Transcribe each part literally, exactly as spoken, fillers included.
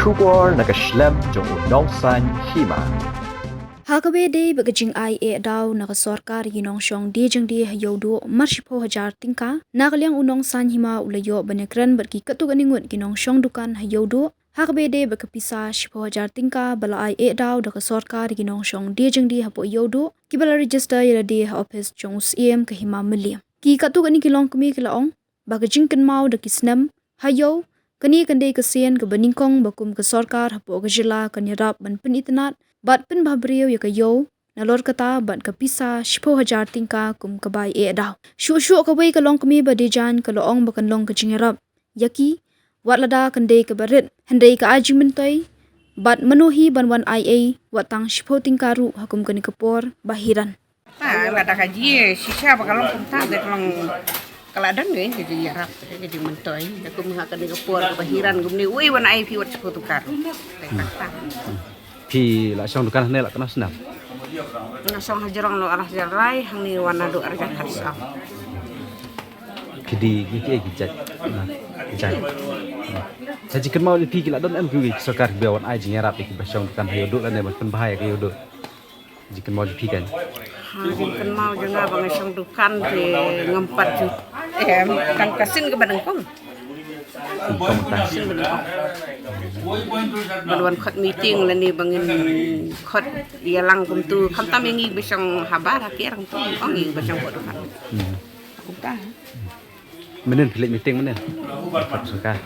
Khubor na ka shlem jong u nongsaiñ hima. Ha kaba ïadei bad ka jingai eh daw na ka sorkar ïa ki nongshong die jingdie ha Ïewduh mar shiphew hajar tyngka na ka liang u nongsaiñ hima u la ïoh ban ïakren bad ki katto katne ngut ki nongshong dukan ha Ïewduh ha kaba ïadei bad ka pisa shiphew hajar tyngka ba la ai eh daw da ka sorkar ïa ki nongshong die jingdie hapoh Ïewduh kiba la register ïa lade ha ophis jong u Syiem ka Hima Mylliem. Ki katto katne ki longkmie ki la ong ba ka jingkynmaw da ki snem ha Ïew kane kan dei ka sien kaba nyngkong ba kum ka sorkar hapoh ka jylla kan ïarap ban pynitynnad bad pynbhabriew ïa ka Ïew nalor kata bad ka pisa shiphew hajar tyngka kum ka bai eh daw. Shuh shuh kawei ka longkmie ba dei jaiñ ka la ong ba kan long ka jingïarap ïa ki wat lada kan dei kaba rit hynrei ka ai jingmyntoi bad mano hi ban wan ai ei wat tang shiphew tyngka ruh ha kum kane ka por ba hiran. Ah, lada ka jia shisha ba ka long kumta, da ka long ka la dang ngi ka jingïarap, ka jingmyntoi. Da kum ha kane ka por kaba hiran kumne, uei wan ai phi wat shiphew tyngka. Phi la shong dukan hangne la katno snem? Nga shong ha jrong la ar hajar lai, hangne wan naduh ar hajar khatsaw. Phi dei ki, ki, ki jait, na, ki jait. Ka jingkynmaw jong phi ki la don em kiwei ki sorkar kiba wan ai jingïarap ïa kiba shong dukan ha Ïewduh lane ban pynbha ïa ka Ïewduh? Jingkynmaw jong phi kan? Ha, jingkynmaw jong nga ba nga shong dukan te ngam pat ju. Em, kan ka sien kaba nyngkong. Nyngkong ta. Sien kaba nyngkong. Ban wan khot meeting lane ba ngin khot ïalang kumtu. Khamtam ïa ngi ba shong habar ha kiar kumtu. Ong ïa ngi ba shong hapoh dukan. Hmm. Kumta. Mynnin phi leit meeting mynnin? Sorkar.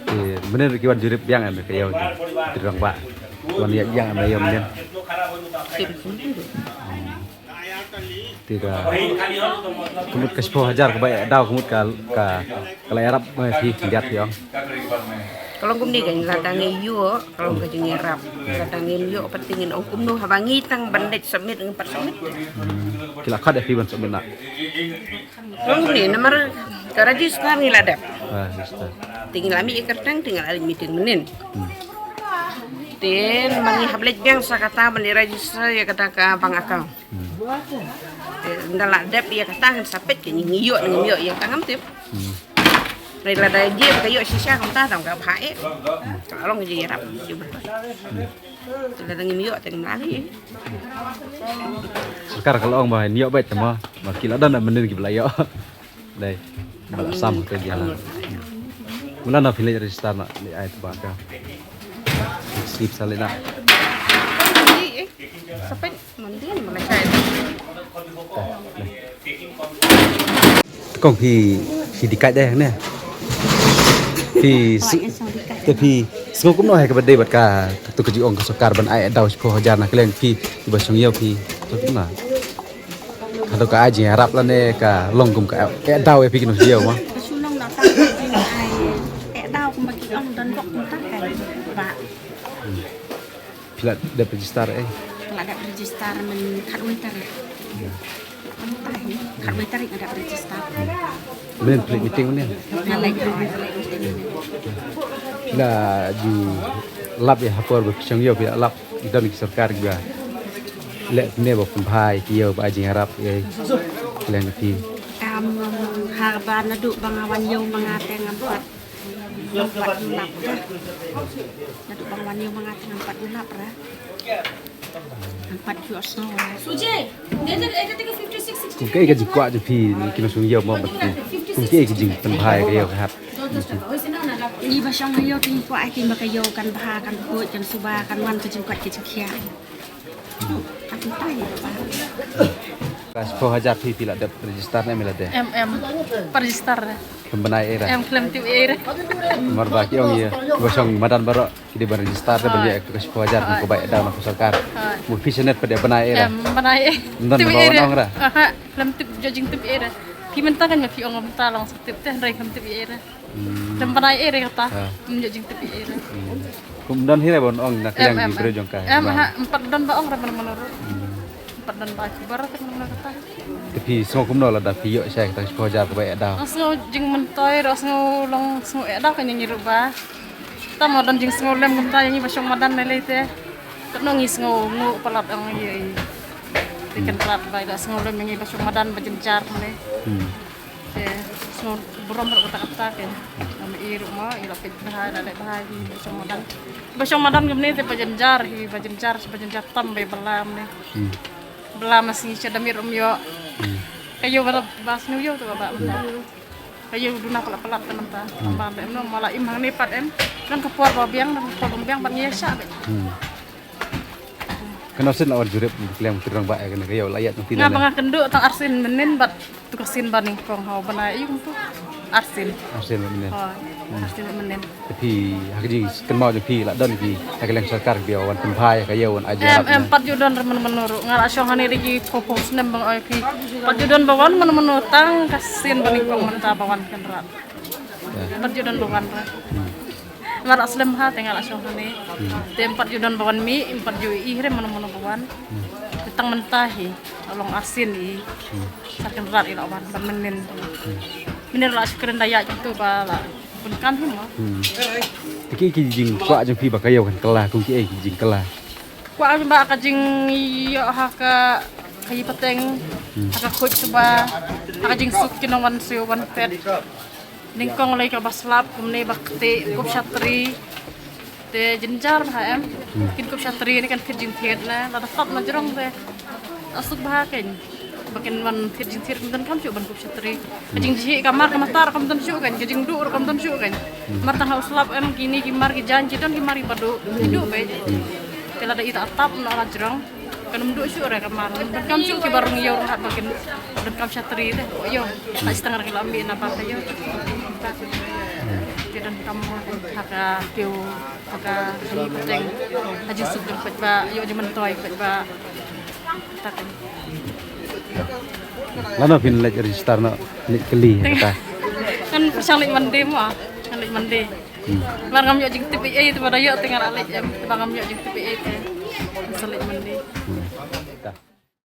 Te mynnin ki wan jurip biang em ka ïew, ki rangbah. Wan ïa biang em ïa mynnin? Te ka, ka mut ka shiphew hajar kaba ïa daw, ka mut ka, ka, ka la ïarap ma phi, khyndiat phi ong? Ka long kumne, ka lada ngi ïoh ka long ka jingïarap. Lada ngim ïoh pat te ngin ong kumno, haba ngi tang ban leit submit ngim pat submit. Ki la khot ïa phi ban submit na? Long kumne, namar ka register ngi la dep. Ah, register. Te ngi la mih ïa ka kyrteng, te ngi la leit meeting mynnin. Hmm. Te namar ngi hap leit biang sa kata ban ïa register ïa kata ka bank account. Hmm. Te ynda la dep ïa kata ngin sa peit ke ngi ïoh ne ngim ïoh ïa kata ngam tip. Hmm. Hynrei lada jia ba ka ïoh shisha kumta tang ka bha eh. Hmm. Ka long ka jingïarap jubor. Hmm. Te lada ngim ïoh te ngim lah lei. Sorkar ka la ong ba ngin ïoh beit te mo, ba ki la don mynnin kiba la ïoh. Dei ba la sam te jia la. Mula na phi leit register na, leit ai te ba ka slip sa leit na. Sa peit mynnin mula shai. Kong phi, phi dei kait dei ne? Phi s-, te phi sngew kumno ha kaba dei bad ka, tu ka jingong ka sorkar ban ai daw shiphew hajar na ka liang phi kiba shong ïew phi. Sngew kumno? Hato ka ai jingïarap lane ka long kum ka ai daw ïa phi ki nongshong ïew mo? Ka shu long na tang ka jingai ai daw kumba ki ong don bok kumta ka ba. Phi la dep register eh? Phi la dep register myn khatwei tarik. Khatwei tarik nga dep register. Mynnin phi leit meeting mynnin? Nga leit, nga leit meeting mynnin. Phi la ju lap ïa ha por ba phi shong ïew phi la lap don ki sorkar kiba leh ne ba pynbha ïa ki ïew ba ai jingïarap ïa ki leng phi? Em, haba naduh ba nga wan ïew ma nga te ngam pat. Ngam pat ju lap ra. Naduh ba nga wan ïew ma nga te ngam pat ju lap ra. Ngam pat ju ot sngew ra. Kum kaei ka jingkwah jong phi ki nongshong ïew mo bad kum kaei ka jingpynbha ïa ka ïew ka hat? Ngi ba shong ha ïew te ngi kwah ïa ki ba ka ïew kan bha, kan khuid, kan suba, kan wan ka jingkoit ka jingkhiah. Ka shiphew hajar phi, phi la dep register ne em la dei? Em, em. Pat register. Khlem bnai ei re? Em, khlem tip ei re. Namar ba ki ong ïa kiba shong madan baroh ki dei ban register te ban ïoh ka shiphew hajar kum ka bai daw na ka sorkar. Mo phi sha net pat dei bnai ei re? Em, bnai ei. Ym don ba wan ong re? Aha, khlem tip, ïoh jingtip ei re. Phi mynta kan ma phi ong mynta long sa tip te hynrei khlem tip ei re. Hmm. Lem bnai ei re kata. Ha. Ym ïoh jingtip ei re. Hmm. Kum don hi re ban ong na ka liang ki briew jong ka. Em, ha, ym pat don ba ong re mano mano ruh. Hmm. Ym pat don ba ki baroh te mano mano kata. Te phi sngew kumno lada phi ïoh shai kata shiphew hajar kaba eh daw? Nga sngew jingmyntoi ruh, sngew long sngew eh daw ka ngi ruh ba. Tang ma don jingsngew lem kumta ïa ngi ba shong madan lei lei te. Katno ngi sngew nguh palat ong ïa i. Te kynrad ba ïa sngew lem ïa ngi ba shong madan ba jynjar ne. Hmm. Te Burom ruh kata kata kan. Ngam i ruh mo, i la peit bha, la leh bha hi, ba shong madan. Ba shong madan kumne te ba jynjar hi, ba jynjar, ba jynjar tam ba i bylla kumne. Hmm. Bylla ma sngi sha da miet um ïoh. Hmm. Ka ïew ba, ba sngi ïew te ba ba mynta. Ka ïew duna palat palat te mynta. Hmm. Ba em no, ma la im hangne pat em. Don ka por ba biang, don ka por ba biang, ban ïa sha ba. Hmm. Kano sien la wan jurip, klem tirang ba, eh, kane ka ïew la ïat nang tina. Nga ba nga kynduh tang arsien mynnin bad tu ka sien ba nyngkong ha u bnai ïa u tu. Arsien. Arsien mynnin. Hooid. Hmm. Arsien mynnin. Te phi, ha ka jingkynmaw jong phi la don ki, ha ka liang sorkar ki wan pynphai, ha ka ïew wan ai jingïarap. Em, em, pat ju don re mano mano ruh. Nga la shong hangne da ki phew phew snem ba nga ong ïa phi. Pat ju don ba wan mano mano tang ka sien ba nyngkong mynta ba wan kynrad. Em pat ju don ba wan re. Hmm. Nga la slem ha te nga la shong hangne. Hmm. Te em pat ju don ba wan mih, em pat ju i re mano mano ba wan. Hmm. Te tang mynta hi, la long arsien i. Hmm. Sar kynrad i la wan, ba mynnin. Hmm. Mynnin la shu kren da ïa tu ba la pun kam hi mo. Hmm. Te ki, ki jingkwah jong phi ba ka ïew kan kylla, kum ki, eh, ki jingkylla. Kwah ba ka jingïoh ha ka, ka ïing pateng, hmm, ha ka khuid suba, ha ka jingsuk ki nongwan siew wan pet. Nyngkong lei kaba slap, kumne ba kti, kup shatri. Te jynjar bha em. Hmm. Kin kup shatri ne kan thied jingthied ne, lada tap na jrong te. La suk bha kein. Ba kin wan thied jingthied kum donkam shuh ban kup shatri. Ka jingjhieh ka mar ka matar kam don shuh kein, ka jingduh ruh kam don shuh kein. Hmm. Mar tang ha u slap em kine ki mar ki jaiñ ki don ki mar kiba duh. Ki duh beit. Hmm. Te lada i ta tap na la jrong. Kan ym duh shuh re ka mar. Donkam shuh kiba rung ïew rung hat ba kin donkam shatri te. Ïew. Ta shi tang re ki la mih na ba ka ïew. Te donkam ha ka kiew ha ka ri pateng. Ha jingsuk jong peit ba ïew jingmyntoi peit ba. Ta kan. Lano phin leit register no, leit kylli kata. Kan pyrshang leit Monday mo. Kan leit Monday. Hmm. Mar ngam ïoh jingtip ei ei te ba da ïoh te nga la leit em, te ba ngam ïoh jingtip ei ei te. Sa leit Monday. Hmm.